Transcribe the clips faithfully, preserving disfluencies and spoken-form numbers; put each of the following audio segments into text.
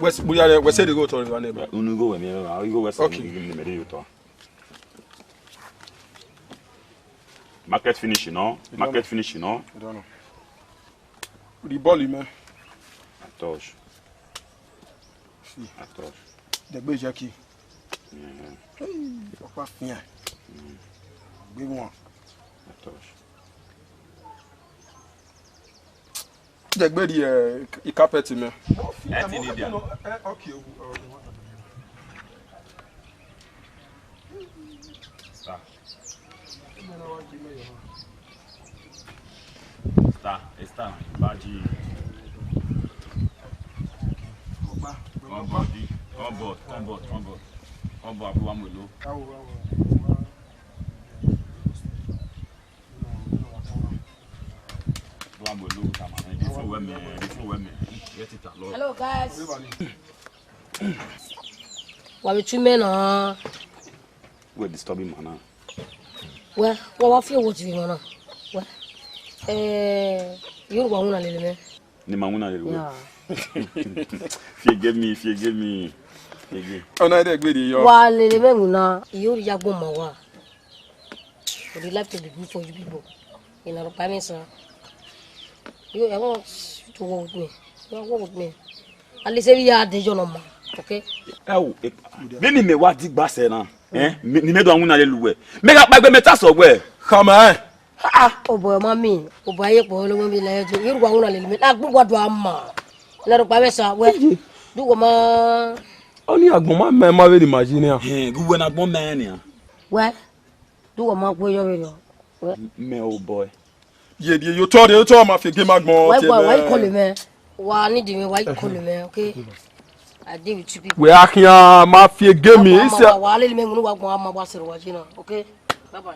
Wẹ s-, we are, wẹ sẹ de igho otọ rre evba nẹ. Unu igho wẹ miẹn, igho wẹ sẹ. Okay. Ni mẹ de ye otọ. Market finish nọ, market finish nọ. Rhie ball mẹ. I touch. See. I touch. Dẹgbe Jackie. Mhm. Ọkpa fian. Mm. Gbe wọn. I touch. Dẹgbe rhie, eh, i carpet mẹ. Ẹ ti ni dia. Eh, okay, o, o, o. Star. Star, a star, Baji. Come body, come board, come board, come board. Come board, Abu Amolo. Abu Amolo, come on. This one, women, this one, women. Get it along. Hello, guys. Wa vbe tu imẹ na. Wẹ disturb ima na. Wẹ, wa wa fi owo ti vbe ima na. Wẹ, eh, I ru wa winna lele mwẹ. Ne ima winna lele uwẹ. Ya. Fiege mi, fiege mi. Fiege. Ọna ẹdẹ gbe rhie yọ. Wa lele mwẹ winna, I ru ya gbọn ma wa. Would you like to be good for you people? In Arokpa Mesa. You, I want you to work with me. You work with me. At least every year I dey your number, okay? Ẹ wo, e, vbene imẹ wa digba sẹ na, eh, ni mẹ do winna lele uwẹ. Mẹ gha kpaegbe mẹ ta sẹ wẹ. Khama ẹn. Ah, ah, obọ ma mi, obọ aye kpọ lo mi la yo. Iru wa winna lele mẹ. Na gbe wa do ama. Na ro pa vbe sa wẹ. Du wo ma. Ọni agbọn ma mẹ ma vbe ni ma ji nian. Hẹn, gu wẹ na agbọn mẹ nian. Wẹ. Du wo ma gbe yo vbe yo. Wẹ. Mẹ obọ. Ye, ye, yo tọ, yo tọ, ma fi game agbọn. Why, why, why you calling me? Wa need me, why you calling me, okay? I deal with you people. Wẹ a khian ma fi game. Wa, wa, wa, lele mẹ, wa gbọn, ma wa sẹrẹ wa jina, okay? Bye bye.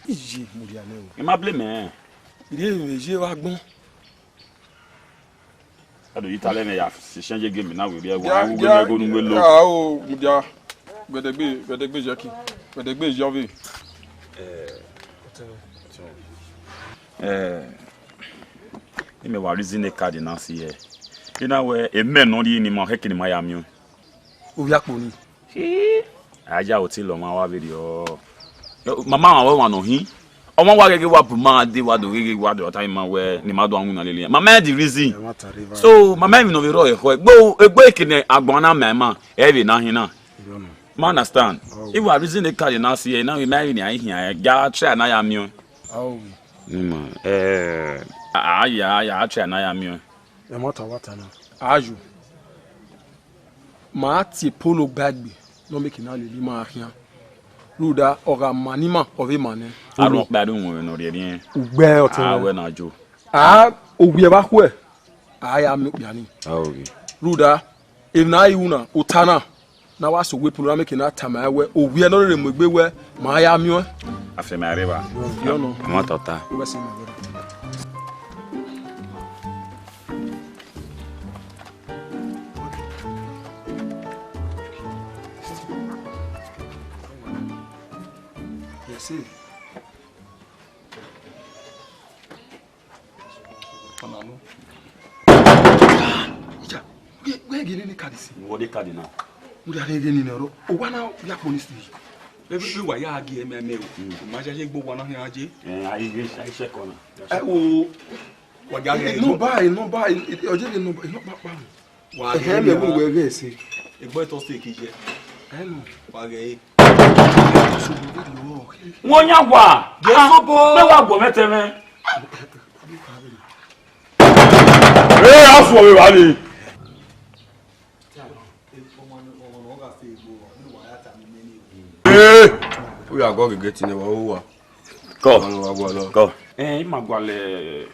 Iye, mo ria nẹ o. I ma blame ẹ. Ire vbe ye vbe agbọn. Ado yi talẹ mẹ ya si change game na wẹ, wa wu game go nu we lo. Ah, o, mudia. Gbẹdẹgbe, gbẹdẹgbe Jackie. Gbẹdẹgbe Jove. Eh. Eh. Imẹ wa reason e card na si ye. Ina wẹ, emẹ nọ rhie ni ma, hẹke ni ma ya miẹn. Ovbi akpo ni. A ya oti lọ ọmwa wa vberriọ. Mama wa wẹ ọmwa nọ hin. Ọmwa wa ghẹghẹ wa bu ma de wa do ghẹghẹ wa do ta ima wẹ ne ima do winna lele iran. Mama the reason. So mama emwi ne ọ vbe rrọọ ekhọe. Egbe egbe eke ne agbọn na ma ima, ẹ vbe na hin na. Ma understand. I wa reason e card na si ẹre, na vbe ma emwi ne a i khian, ya try na ya miẹn. Ima, eh, a ya, ya try na ya miẹn. Ẹmwata wa ta na. Ayo. Ma tie Polo gba egbe, ne ọ miẹn eke na lele ima khian. Rhunmwuda, ọ gha ma ne ima, ọ vbe ma nẹ. Arọn ọkpa do wọn ne ọ rhiẹnrhiẹn. Ugbẹ ọtẹn. A wẹ na jo. A, ovbi ẹvba khuẹ, a ya miẹn okpia ni. A ovbi. Rhunmwuda, emwi ne a i ru na, ota na, ne a wa sẹ owa Polo, ne a miẹn eke na tama ẹn wẹ, ovbi ẹre ne ọ rherhe mu egbe wẹ, ma ya miẹn ọẹn. Afianma rre evba. Ovbi ọnọ. Ọmwa tota. Uwẹ sẹ ma wẹ. Yes, sir. Ọna nọ. Ija, wẹ, wẹ gele ne card si. Wẹ de card na. Mo da rẹn ghe ni nẹ ọrọ. Owa na ya police station. Ebe wa ya gie mẹ mẹ o. Ma ja je gbo wa na hin aje. Eh, a yi, a yi check ọna. Ẹ wo. Wa ja ghe. Number, number, ọjẹ ghe number, number pa. Wa ẹhẹn, mẹ ghẹ wẹ ghẹ ẹse. Egbe tọ stake ye. Ẹ nọ. Wa ghẹ e. Wọ́n yá wà. Jésù bò. Mẹ́wàá gbọ̀ mẹ́tẹ mẹ́. Ee, a fọ mi wá ni. Ee, ó yà gọ́ gègé tinú wa, ó wà. Kọ. Ọ̀nà wa gbọ́ lọ. Kọ. Ẹ, ima gualẹ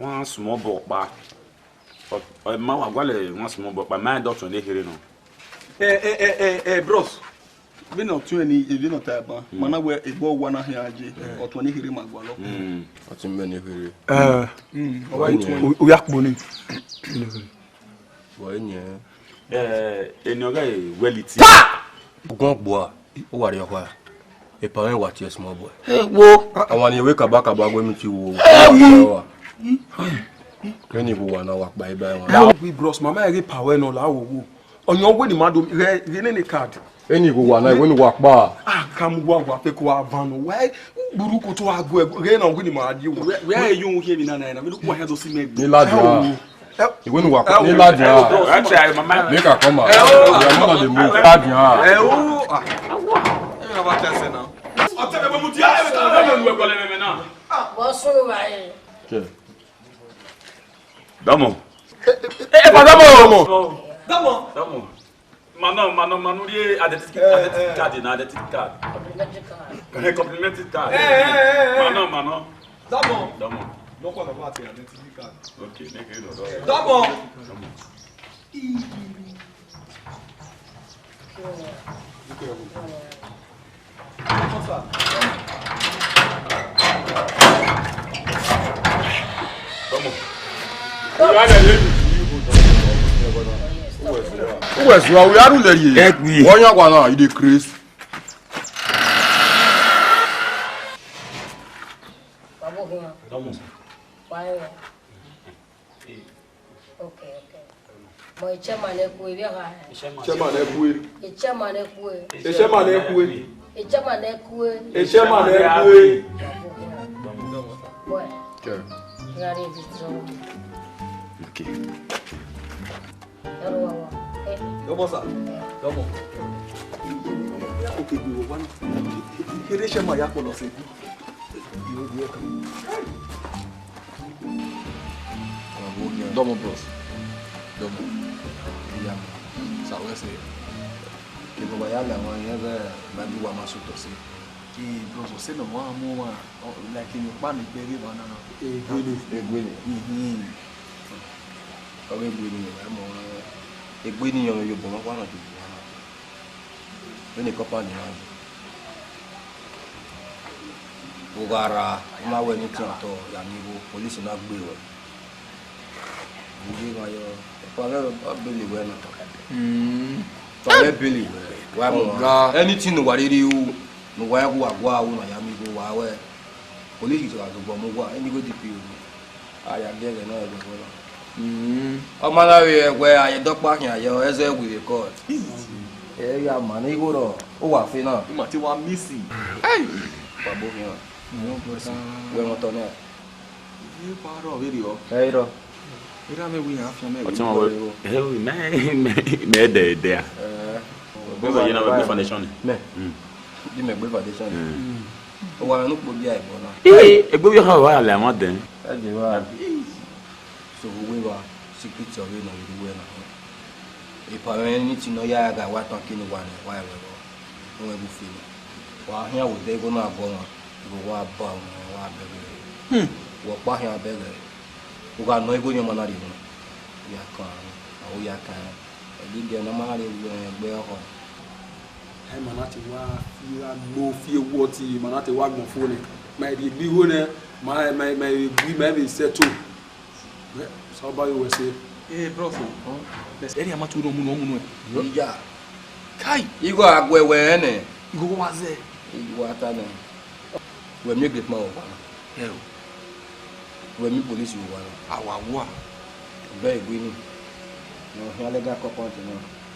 one small boy kpa. Ọ, ọ, ma wa gualẹ one small boy kpa, ma dọ tọn ne kherhe nọ. Ẹ, ẹ, ẹ, ẹ, ẹ, bros. Vbene ọ tuẹn ni, vbene ọ ta ban. Ma na wẹ egbe ọwa na hia je, ọ tuẹn ne kherhe ma gualọ. Mm. Ọ tuẹn mẹ ne kherhe. Ẹ, mm, ọ wa tuẹn. O, o ya kpo ni. Wọ eniẹn. Ẹ, eni ọghe wẹliti. Ta! Ugbọn gbua, u wa rrie ọkpa. Epa mwẹ wa tie small boy. Ẹ wo. Ọmwa ni wẹ kabakaba wẹ mi ti wo. Ẹ wo. Keni igho wa na wa kpa iba ẹmwẹ. Bros, ma ma ghe pa wẹ nọ la wo wo. Ọyọn wẹ ne ima do ghe ghe nene card. Eni igho wa na, wẹ ne wa kpa. Ah, ka mu wa wa fẹ ko wa van nọ. Wẹ gburu ko to wa gu ẹre na wẹ ne ima die wo. Wẹ wẹ yu hu hiẹ mi na na na. Mi do ku wa hian do si mẹ gbe. Ni ladian. Iwe ni wa kpa, ni ladian. Make I come out. Your mama dey move. Ladian. Ẹ o. Ah. Ẹ na ba tẹ ẹsẹ na. Ọtẹ bẹ mu dia ẹ ta bẹ mu ẹgbẹlẹ mẹmẹ na. Bọ sunu ma ye. Okay. Dọmọ. Ẹ pa dọmọ. Dọmọ. Dọmọ. Mano, mano, mano, ye identity, identity card na, identity card. Complimentary card. Eh, complimentary card. Eh, eh, eh, eh. Mano, mano. Dọmọ. Dọmọ. Dọmọ. Okay, make it dọmọ. Dọmọ. Dọmọ. Uwẹ zua, we are lẹ ye. Help me. Wọ yan wa na, you dey craze. Baba Ohian. Wa yan. Okay, okay. Mọ ichẹ ma nẹ kue vbe ọha. Ichẹ ma nẹ kue. Ichẹ ma nẹ kue. Ichẹ ma nẹ kue. Ichẹ ma nẹ kue. Ichẹ ma nẹ kue. Boy. Okay. Gha rhie visit ọmọ. Okay. Ẹ rọ wa wa. Ẹ. Yọbọ sa. Yọbọ. Okay, gbe wa na. Kede ichẹ ma ya kpọlọ sẹ. Dọmọ bros. Dọmọ. Iya. Sa wẹ sẹ. Kevbe wa ya la wan yẹn vbe Bible wa ma sotọ sẹ. Ee, bros, sẹ nọ wa mu wa, ọ, like, emwi ọkpa ni gbe ghe evba na na. Eguele. Eguele. Mhm. Ọ ghe eguele ni wa mu wa. Eguele ni yọ yobọ wa na ju wa na. Vbene compound na. U gha ra, u ma wẹ ne I tian otọ ya ni igho, police na gbe ruẹ. Uyi ma yọ, ọkpa ghẹ ọ bele wẹ na. Mm. Ọ ghẹ bele wẹ, wa mu anything ne uwa rhirhi ru, ne uwa ghe uwa gua ru na ya mu igho uwa wẹ. Police gha zobọ mu uwa, eni igho D P O ni. A ya gie ẹghẹ nọ ẹghẹ vbọ na. Mm. Ọ ma na vbe wẹ a ye dọkpa khian yọ, ẹzẹ we dey call. Ẹ ya ma ne igho rọ, u wa fe na. U ma te wa miss. Hey! Wa bo khian. Wẹ mọ tọ nẹ. Ye pa rọ vberriọ. Ẹ i rọ. Erha mwẹ wẹ iran afian mẹ. Ọtẹn wẹ, ẹ, mẹ, mẹ, mẹ dẹ, dẹ a. Ẹ. Baba ye na wẹ gbe foundation ni. Mẹ. Mm. Di mẹ gbe foundation ni. Mm. Ọ wa mẹ ne ukpo dia ẹbọ na. Ee, egbe vbe ọha wa lẹ ama dẹn. Ẹ dẹ wa. So, uwẹ wa, secret ọvbehe ne ọ vbe ru wẹ na. Epa mwẹ ni ti nọ ya gha wa tan kene wa nẹ, wa rẹ vbọ. Uwẹ bu fe nẹ. Wa khian vbe odẹ igho na bọ mwa, igho wa ba mwẹ, wa bẹghe. Hmm. Wẹ ọkpa khian bẹghe. U gha nọ igho yan ma na rhie mwẹ. Ya kan, a ho ya kan. Ẹdẹdẹ ne a ma rre ẹgbẹ ọkhọ. Ẹ ma na te wa fi gha no fi ewu ọtẹn, ma na te wa gbọn fo nẹ. Ma rhie egbe igho nẹ, ma, ma, ma rhie egbe, ma vbe settle. Wẹ, sa ọba yo wẹ se. Ee, bros, o. Bẹs, ẹrriọ ma tu nọ mu nọ mu nọ. Iya. Kai. Igho a gu ẹwẹ rẹ nẹ. Igho wa zẹ. Igho a ta nẹ. Wẹ miẹn gate man vbe owa na. Ẹ o. Wẹ miẹn police vbe owa na. A wa wa. Bẹ egbe ni. Ne ọ khian legal compound na.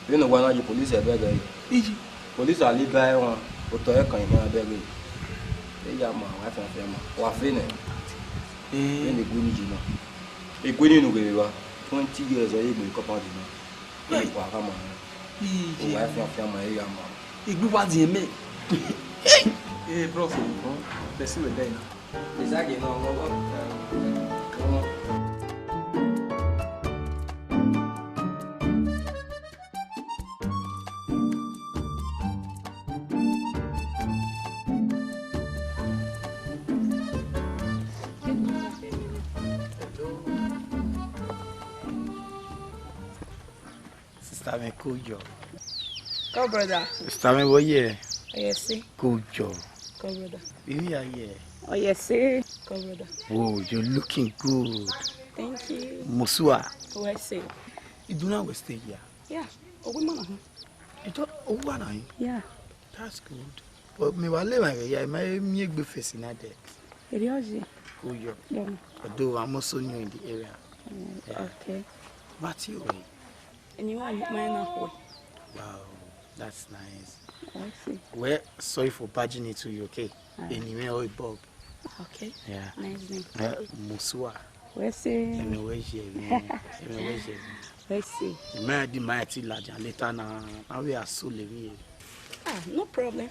Vbene owa na ye police ẹbẹghe. Iji. Police a li ba ẹmwẹ, otọ ẹre kan ehian ẹbẹghe. E ya ma, wa fian fian ma. Wa fe nẹ. Ee. Vbene egbe ni yi na. Egbe ni nu ghe vbe evba. Twenty years ọ ye egbe compound na. Hey. Wa gha ma. Iji. Wa fian fian ma, e ya ma. Igbu wa diẹn mẹ. Ee, bros, o. Bẹsi wẹ dẹ na. Exactly, no, no, no. Sister mi, kojọ. Come, brother. Sister mi, vbọ yẹ? Ọ yẹ sẹ. Kojọ. Come, brother. Iye ya yẹ? Ọ yẹ sẹ. Come, brother. Whoa, you're looking good. Thank you. Musua. Ọ yẹ sẹ. You do not stay here. Yeah. Ogun mana hàn. You don't, oh, what are you? Yeah. That's good. But me wa le ma ya, ma miẹn egbe face na dẹ. Erriọ ye. Kojọ. Yeah. Although I'm also new in the area. Yeah. Okay. What you wear? Anyone you mind not wear? Wow, that's nice. I see. Well, sorry for barging into you, okay? Ah. Eni mwẹ ọ Bob. Okay. Yeah. Nice name. Eh, Musua. Wẹ se. Emi wẹ ye mi. Emi wẹ ye mi. Wẹ se. Mẹ di ma ti ladian later na, na we asole mi. Ah, no problem.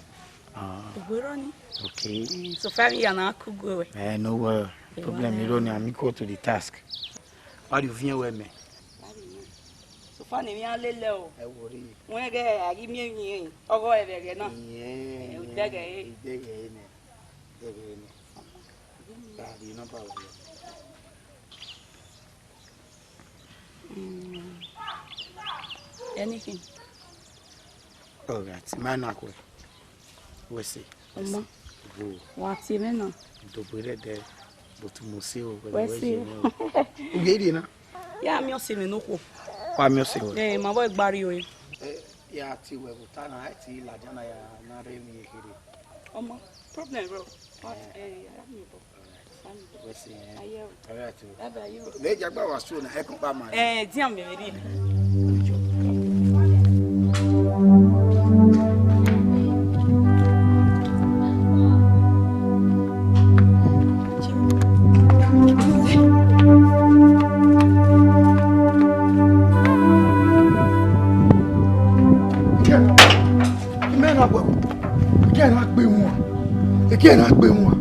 Ah. Ogbero ni. Okay. Mm, so far ya na ku go we. Eh, no worry. Problem, you don't need me go to the task. What do you feel with me? So far ni mi a lele o. Ẹ wo rre. Wẹ ghe a ghi miẹn emwi ẹre, ọghọ ẹvbo ẹghẹ na. Iyẹn, Eh, idẹghẹ ẹre. Idẹghẹ ẹre nẹ. Idẹghẹ ẹre nẹ. Gari nọmba wẹ. Mm. Anything. All right, ma na kue. Wẹ se. Ọmọ. Wo. Wa tie mwẹ na. Dobọ rẹ dẹ, but mo se o, Wẹ se. Uye rie na. Ya miẹn ọse mwẹ ne okhuo. Wa miẹn ọse wẹ. Eh, ma vbe gba rrie ore. Eh, ya tie wẹ vbe ota na, a ti ladian na ya na rre emwi ekherhe. Ọmọ, problem bro. What? Eh, ya mi bọ. Wẹ se, eh. Aye o. All right, o. Bye bye, you. Vbe jagba wa stroll na, ẹ kọn pa ma. Eh, dia mi vbe rrie. Imẹ na gbe, eke na gbe wọn, eke na gbe wọn.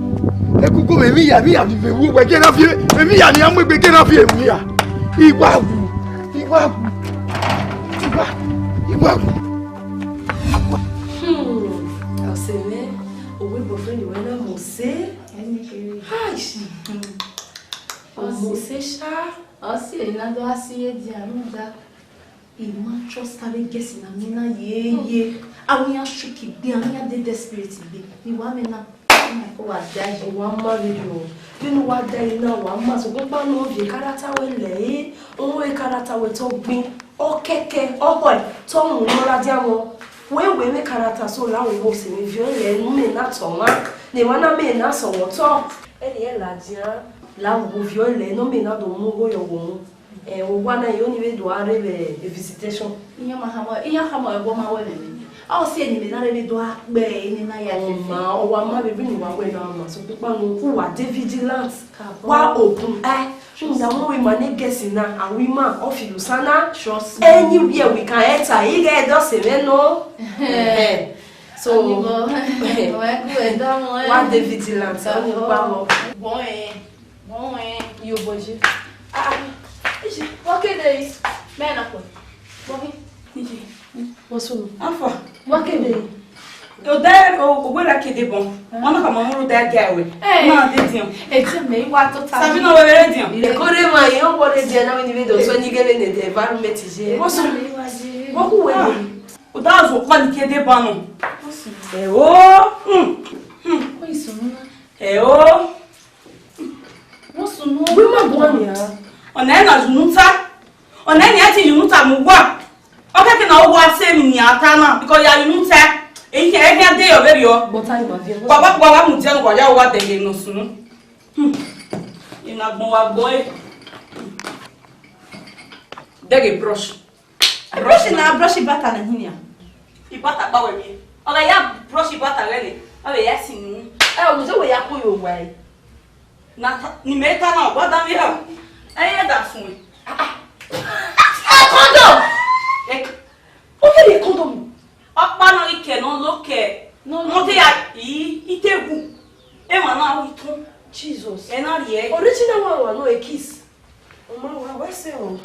Ekuku mẹ mi ya, mi ya ni vbe wu, wẹ eke na fi, mẹ mi ya ni amu egbe, eke na fi emu ya. Iwa wu, iwa wu, iwa, iwa wu. Hmm, ọse mwẹ, owe boyfriend wẹ na mose. Ai, shi. Mose sha. Ọ si ẹre na do gha si ye dia rhunmwuda I ma trust avbe girls na, ne I na ye ye. Avbe iran trick egbe, avbe iran dey desperate egbe. Ne I wa mwẹ na, oh my God, wa da yi. Wa ma vberriọ. Vbene uwa da yi na, wa ma sokpan ne ọ viọ character wẹ lẹ ẹre. Ọ mwẹ character wẹ te ọ gbin. Ọ kẹkẹ, ọ khọe, te ọ mu ne ọ ladian mwẹ. Wẹ wẹ mwẹ character so la wo wo sẹ mwẹ viọ lẹ ne mẹ na tọ mwa. Ne emwa na mẹ na sẹ ọmwa otọ. Ẹni ẹ ladian, la wo viọ lẹ ne mẹ na do mu igho ye ọghọ mu. Eh, owa na, I ho ni vbe do gha rre vbe visitation. Iran ma khama, iran khama ẹvbo ma wẹ mẹ nẹ. A ho si ẹre ne imẹ na rre vbe do gha kpe ene na ya fẹfẹ. Ọ ma, ọ wa ma vbe vbene uwa wẹ na ma, sokpan ne uwa de vigilant. Ka bọ. Wa open eye. Rhunmwuda wẹ ima ne girls na, a wẹ ima, ọ fi Lusana. Trust me. Anywhere we can enter, ighẹ ẹdẹ ọse mwẹ nọ. Eh. So, Ani bọ, ọ ẹ gu ẹdẹ ọmọ ẹ. Wa de vigilant, Ka ọ ni bọ. Pa wọ. Bọ ẹ. Wọ́n wẹ́n. Yo, Bọ̀jì. Ah, ah. Ishi, wọ́n kéde yìí. Mẹ́rin náà pọ̀. Wọ́n fi. Wọ́n sọ̀rọ̀. Afa. Wọ́n kéde yìí. Odẹ, o, owó rẹ̀ kéde bọ̀. Wọ́n náà kà máa ń rú dá gẹ̀ wẹ̀. Ẹ. Máa dé diẹn. Ètí mi wá tó ta. Sàbí náà wẹ́wẹ́ rẹ̀ diẹn. Ìrẹ̀kọ́rẹ́ máa yẹn wọ́n lè jẹ náà níbi tó tó ní gẹ́lẹ́ ní the environment yẹ. Wọ́n sọ̀rọ̀. Wọ́n kú wẹ̀. Ah. Odẹ azọ kọ́ ni kéde bá nù. Ẹ o. Hmm. Hmm. Ó ìsọ̀rọ̀ náà. Ẹ o. Wọ́n sunu. Wí má bọ́ ni a. Ọ̀nà ẹ̀ na yunu ta. Ọ̀nà ẹ̀ ni ẹ ti yunu ta mu wa. Ọ kẹ́kẹ́ na ó wá sí èmi ni a ta náà. Because ya yunu ta. Èyí kẹ́ ẹ kẹ́ dé ọ̀rẹ́ yọ. Bọ́tà ìgbà díẹ̀. Wà wá wà wá mu díẹ̀ wà yá wá dẹ̀gẹ̀ nù sunu. Hmm. Ìnà gbọ̀n wa gbọ́ ẹ. Dẹ̀gẹ̀ brush. Brush na brush bata na hinia. Ibata gba wẹ mi. Ọ gha ya brush ibata rẹ le. Ọ vbe ya si nu. Ẹ o, muze wẹ ya ko yo wa ẹ. Na ta, ni mẹ ta na, wa da mi ra. Ẹ yẹ da sun. Ah, ah. Ẹ condom. Ẹ, o kẹ ni condom. Ọkpa na ri kẹ, nọ lo kẹ. No, no. Mo te ya i, i te gu. Ẹ ma na wi tun. Jesus. Ẹ na ri ẹ. Original one wa no e kiss. Ọmọ wa, wẹ sẹ o.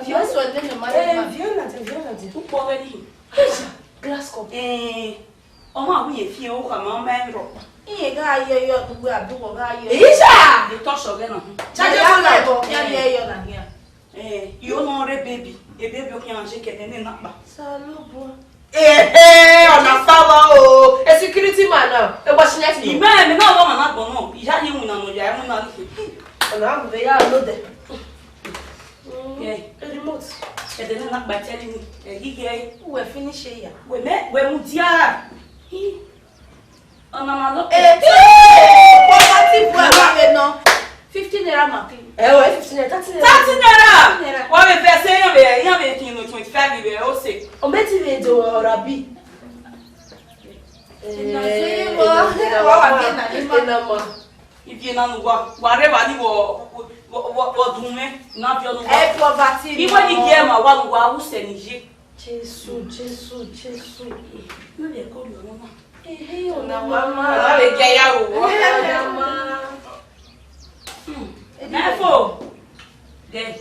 Viọ sọ ẹdẹ nẹ ma. Eh, viọ na te, viọ na te. Ukpọ ghẹ ni. Eja, glass cup. Eh, ọmọ awu ye fi o kha ma ma ro. Iye ga ye yo dugbe adugo ga ye. Eja! Ye to so gẹ na. Chacha ya na ko. Ya ye yo na hia. Eh, yo no re baby. E baby o kian je ke ne na pa. Salubu. Ehe, ọna fa wa o. E security man na, e gba sinet ni. Ime, ime na ọmọ na gbọn na. Iya ni wina no ya, wina ni. Ọna agu vbe ya lo de. Mm, yeah. A remote. Ẹdẹ na na gba tẹli ni. Ẹ ghi ghe. Uwẹ finish ya. Wẹ mẹ, wẹ mu dia. Hi. Ọna ma lọ. Eh, poverty boy wa vbe nọ. Fifty naira ma ki. Ẹ Ivie na ne uwa, wa rre evba ni vbe ọ, vbe, vbe, vbe ọ dun mwẹ, na viọ ne uwa. Ẹ poverty ni. Iwẹ ni gie ma wa ne uwa ru sẹ ne I ye. Jesu, Jesu, Jesu. Ne vbe ẹko rriọ nọ na. Ehe, ọna wa ma. Ọna vbe gie ya ru. Ehe, ọna ma. Hmm. Mẹ fo. There.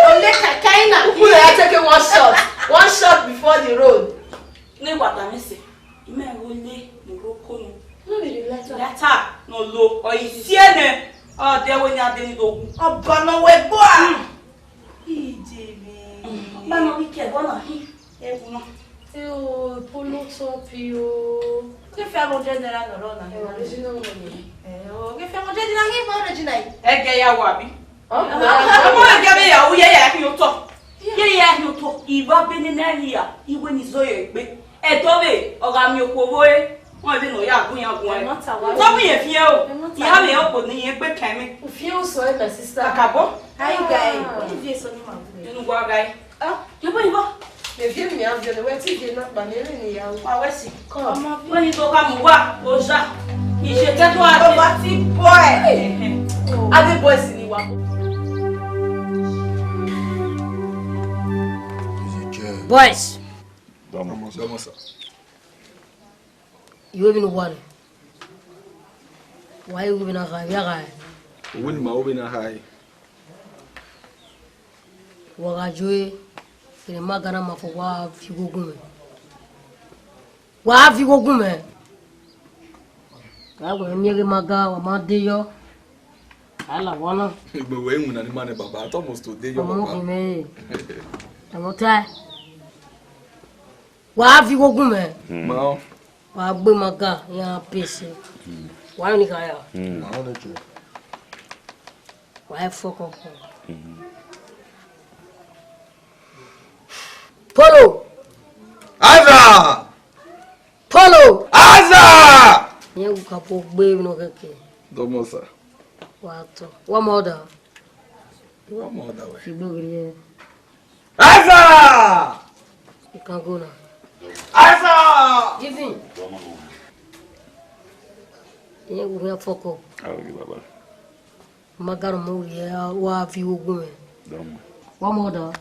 Ole ka, Kaina. Ukwu ya take one shot. One shot before the road. Ne wa ta mẹ sẹ. Imẹ ro le ne ro ko nu. No be the letter. Letter no lo, ọ i sie nẹ. Ọ de wẹ ne a de ni do wu. Ọba nọ wẹ gbo a. Hmm. Ije mi. Ọba nọ ni kẹ ẹbọ na hin. Ẹwu nọ. Ẹ o, Polo top o. Ke five hundred naira nọ rọ na. Ẹ, original money. Ẹ o, ke five hundred naira hin, ma original. Ẹgẹ ya wa bi. Ọ, ọmọ ẹgẹ vbe ya, u ye ya hin otọ. Ye ya hin otọ. Iwa bene na hia, iwe ni zọ ye egbe. Ẹdọ vbe, ọ gha miẹn okhuo vbe ore, wọn vbe nọ ya gun ya gun. Ẹ, ẹ. Not a while. Tọ mi yẹn fiẹn o. Ẹ, not a while. Iha vbe okpo ne irẹn gbe kan mẹ. Ufiẹn usọ ẹ, my sister. Kakabọ. Ai, guy, what if you so ni ma gun? Inu wa gha. Ah, yebo, yebo. Mẹ viẹ ne mẹ a viọ ne wẹ te viẹ na kpa ne erha ne ya ru. Wa wẹ si. Come. Wẹ ni to ka mu wa, oja. Ije ke to a. Poverty boy. Ehe. Ade boys ni wa. Boys. Dọmọ. Dọmọ, sir. Iwe vbene uwa rre, wa i ru vbene a kha, vbe a kha. Uwu ni ma ru vbene a kha ẹre. Wa gha yo ẹre, ene ma gana ma fo, wa viọ igho gu mwẹ. Wa viọ igho gu mwẹ. Ka wẹ miẹn ghe ma ga, wa ma de yọ. A la wa na. Egbe wẹ iwinna ni ma nẹ baba, almost today your baba. Ọmọ khin mẹ. Ọmọ ta. Wa viọ igho gu mwẹ. Ma ọ. Wa gbe ma ga, iran pese. Wa ni kha ya. Ma ọ nẹ tuẹ. Wa fuck up. Polo. Aza! Polo! Aza! Yẹn wu ka po gbe no kẹkẹ. Dọmọ, sir. Wa tọ. Wa mọ ọda. Wa mọ ọda wẹ. Igbo giri yẹ. Aza! You can go now. Aza! Giving. Yẹn wu ya fuck up. Awo gi baba. Ma ga rhọnmwẹ ovbi ẹre, wa viọ igho gu mwẹ. Dọmọ. Wa mọ ọda.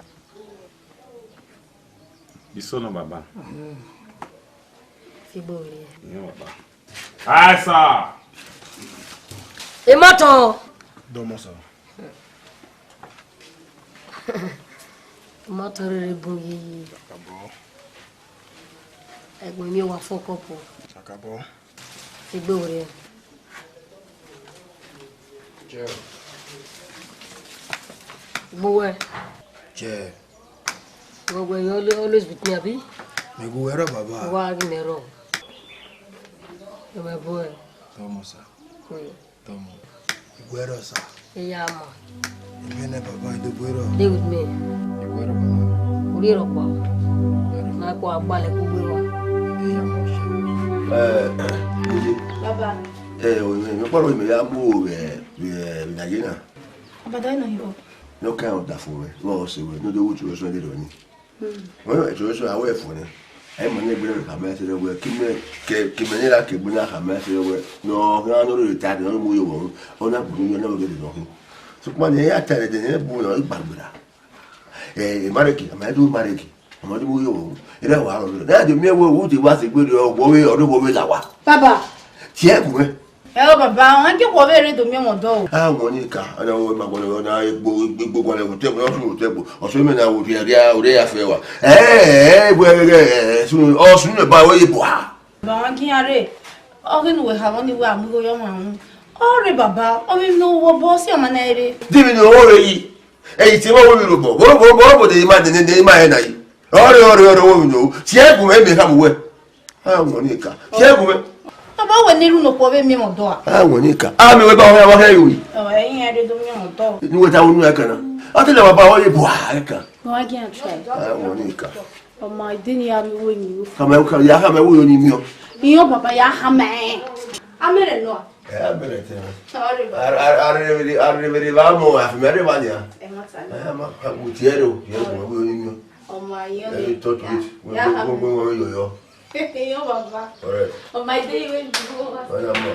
Iso nọ baba. Fi igbo rre. Iyan baba. Aye sir. Imọtọn. Dọmọ sir. Imọtọn rere bun yeye. Kakabọ. Ẹgbẹn mi wa fuck up. Kakabọ. Egbe wẹrẹ. Jẹ. Egbe wẹ. Jẹ. Wẹ, wẹ, you always, always with me, abi? Mẹ gu wẹ rọ, baba. Wa ghi mẹ rọ. You're my boy. Tọmọ, sir. Mm. Tọmọ. Iguero, sir. Iya ma. Ebe nẹ baba, Iguero. Stay with me. Iguero, baba. Uri rọ kpa. Iguero. Na kpa agbalẹ kugbe wa. Iya ma, sir. Eh, Dede. Baba. Eh, o, me, me kpọrọ me ya mu o, eh, eh, na ye na. Baba, da na yo. No kind of da for we. Wo se we. No do what you so dey do ni. Well, ẹtọrọ sẹ, a wẹ ẹfọn nẹ, a i ma ne egbe na khama ẹse rẹ wẹ, ke imẹ, ke, ke imẹ ne ra ke egbe na khama ẹse rẹ wẹ, ne ọ gha ne ọ rre ta, ne ọ mu ye vbọ, ọ na gbẹn unu, ọ na gele nọ khin. Sokpan ne a ya ta ẹdẹ ne bu na, ọ gba gberra. Eh, marriage, a ma do marriage, a ma do mu ye vbọ, erha wa rọ rre. Na do miẹn wẹ, u te wa se gbe rre, ọ wẹ, ọ do wẹ la wa. Baba. Tie gu mwẹ. Ẹ o baba, ọ ghi wọ vbe rre do miẹn mwẹ ọdọ o. A wọn ni ka, ana wo ma gbọnọ na egbo, egbo gbọnọ wo tẹgbo, ọ sunu tẹgbo, ọ sunu na wo ria ria, o ria fẹ wa. Ẹ ẹ wẹ ẹ sunu, ọ sunu ne ba we ye bua. Baba, wọn ghi ya rre, ọ ghi nu wẹ ha wọn ni wẹ a mu igho yọ wan ru. Ọ rre baba, ọ vbe nu wọ bọ si ọma na rre. Di mi ni o re yi. Eyi ti ma wo mi ro bọ, bọ bọ bọ bọ de ma de de ma he na yi. Ọ rre, ọ rre, ọ rre, wo mi no. Si ẹ gu mẹ, mẹ ka mu wẹ. A wọn ni ka. Tie gu mwẹ. Baba, wẹ ne erhunmwu nokhuo vbe miẹn mwẹ ọdọ a? A wọn ni ka. A miẹn wẹ ba ọmọ ya wa khẹ yoyi. Ọ, ẹyin ẹre do miẹn mwẹ ọdọ. Ni wẹ ta unu ẹkan na. Ọ te lẹ wa ba ọre bua ẹkan. Wa gi a try. A wọn ni ka. Ọ ma de ni a mi wo ni. Ka mẹ ka ya ka mẹ wo yo ni miẹn. Iyan baba ya ha mẹ. A mẹ rẹ nọ. Ẹ, a mẹ rẹ tẹ. Sorry, baba. Arrevere va mọ, a fi mẹ rẹ va nia. Ẹ ma ta. Ẹ ma, wo tie ro, ye wo yo ni miẹn. Ọ ma yan ni. Ẹ, talk to it. Wẹ wẹ wẹ yo yo. Yo, baba. All right. Oh, my day, when you go over. All right, ma.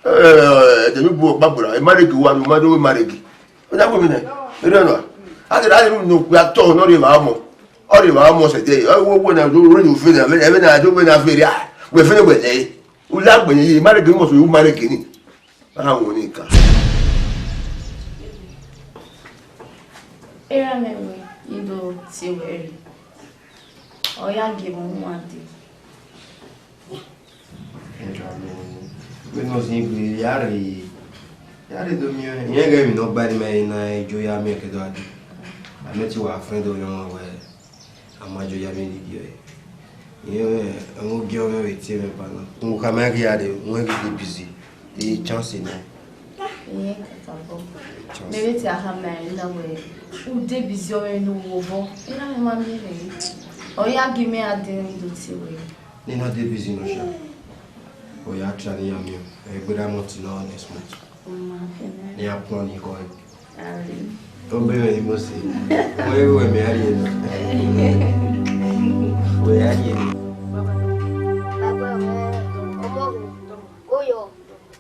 Ẹdẹ mi bu ọkpa gbọra, marriage wa, ma do marriage. Ọ ya wẹ mẹ nẹ, eré ọ̀nà. A ti rà nínú okpia tọ, ọ rẹ vba ọmọ. Ọ rẹ vba ọmọ sẹ dẹ, ọ wẹ wẹ na, ọ rẹ ofẹ na, ẹvẹ na, ọ wẹ na fẹ rẹ a, wẹ fẹ wẹ lẹ. U la gbẹn ye, marriage must be marriage ni. A wọ ni ka. Erha mwẹ wẹ, I do tie wẹ rre. Ọ ya gie mwẹ uwan dee. Vbene ọ zin egbe, ya rre, ya rre do miẹn. Irẹn ghẹ emwi ne ọ gba ne imẹ na, Ijo ya miẹn ke do a dee. A mẹ te wa friend ọyọnmwa wẹ, a ma Ijo ya miẹn lele ọe. Irẹn mwẹ, ẹmwẹ ogie ọmọ vbe tie mwẹ ba na. Ukhama ghi a rre, wẹ ghi de busy. Te chance nẹ. Iran kakabọ. Chance. Mẹ vbe te a khama ẹre na wẹ, u de busy ọmọ ne u ru obọ. Erha mwẹ ma miẹn mwẹ. Ọ ya gie mẹ a dee ne I do tie wẹ. Ne I na de busy nọ sha. Ọ ya try ne I ya miẹn. Ẹ gberra month na next month. Ọ ma kẹ nẹ. Ne I ya plan ikọ ẹre. Ari. Ọ bẹ mwẹ ni mo se. Wẹ wẹ mẹ a rhie nọ. Wẹ a rhie nọ. Baba, ọmọ, ọmọ, koyọ,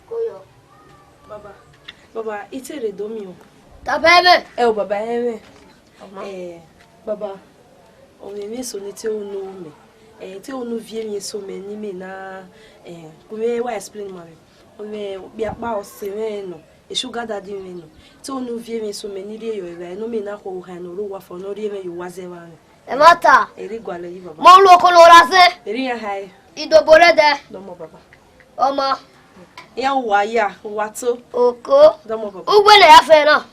koyọ. Baba, baba, I te rre do miẹn o. Tapa ẹmwẹ. Ẹ o, baba, ẹmwẹ. Ẹ, baba, ọ mwẹ emwi eso ne I te ru ne u ru mẹ. Ẹ, I te ru ne u viọ emwi eso mẹ ne imẹ na, ẹ, gu mwẹ wa explain ma mwẹ. Ọ mwẹ okpia ọkpa ọse mwẹ nọ, esugar daddy mwẹ nọ. I te ru ne u viọ emwi eso mẹ ne I rhie yọ evbare, ne ọ miẹn ne a khuọrhọ ne ọ rre owa fo, ne ọ rhie mwẹ ye owa zẹ evba mwẹ. Ẹmwata. Ẹ i re gualọ yi, baba. Mọ lu oko ne u ra zẹ. Ẹ i re iran hae. Idobo rẹ dẹ. Dọmọ, baba. Ọmọ. Iran uwa ya, uwa to. Oko. Dọmọ, baba. Uwẹ ne ya fẹ na.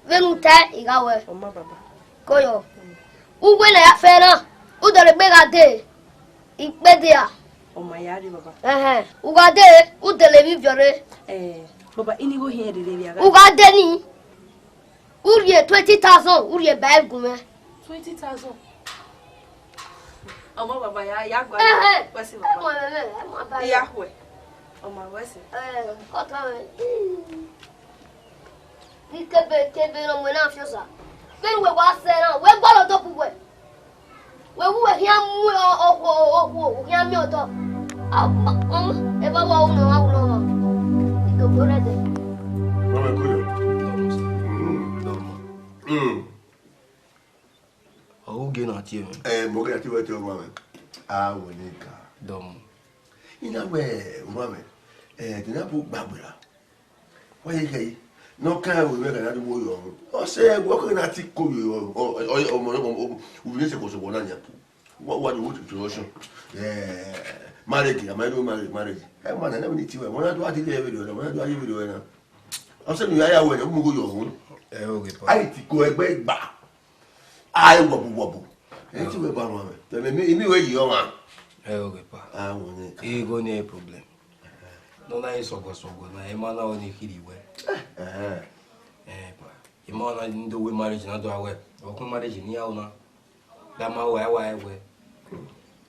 Vbene u tae, I gha wẹ. Ọ ma, baba. Koyọ. Uwẹ ne ya fẹ na, u dọlegbe gha dee, ikpẹdẹ a. Ọ ma ya rre, baba. Ẹhẹn, u gha dee, u dele emwi viọ rre. Eh, baba, ini igho hiẹn rere vbe a gha. U gha dee ni, u rhie twenty thousand, u rhie ba ẹre gu mwẹ. Twenty thousand? Ọ ma, baba, ya, ya gua. Ẹhẹn. Wẹ sẹ, baba. Ẹ mọ, ẹ mọ, ẹ mọ, ẹ mọ, ẹ mọ. Ya khuẹ. Ọ ma, wẹ sẹ. Eh, kọta mwẹ. Ni kebe kebe ne ọ mu ẹre na fi osa. Vbene uwẹ wa sẹ na, wẹ gualọ odọ bu uwẹ. Wẹ wu wẹ khian mu okhuo, okhuo, u khian miẹn odọ. A, ma, ma, eva wa wu nọ, wa wu nọ, wa. Idobo rẹ dẹ. Wa mẹ ko yọ. Mm. Mm. Ọ ru gie na tie mwẹ. Ẹ, mọ gie na tie wẹ tie ọmwa mwẹ. A wẹ ne ka. Dọmọ. I na wẹ, ọmwa mwẹ. Ẹ, de na bu gbagbera. Wa ye khẹ yi. Ne ọ kan ẹvbo mwẹ ka na do wo yọ ọmwa. Ọ sẹ ẹvbo ọ ke na ti ko yọ ọmwa, ọ, ọ, ọmọ, ọmọ, ọmọ, uvbi ne sẹ ko sẹ wọ na nia. Wa, wa do wo to, to, to, eh, marriage, am I doing marriage, marriage? Ẹ ma na, na mi ni ti wẹ. Wọ na do a ti le video, wọ na do a ye video na. Ọ sẹ ne ya ya wẹ, mu ko yọ ọmwa. Ẹ, okay, pa. A ti ko ẹgbẹ gba. A wọbu wọbu. Ẹ ti wẹ ba ọmwa mwẹ. Tẹ mẹ, mi, mi wẹ yi ọmwa. Ẹ, okay, pa. A wọ ne ka. Igho ni problem. Ne ọ na ye sọguẹ sọguẹ na, emwa na ọ ni khirhi wẹ. Ẹhẹn. Eh, pa. Emwa na ni do wẹ marriage na do a wẹ. Ọ kun marriage ni ya na. Da ma wẹ, wa wẹ.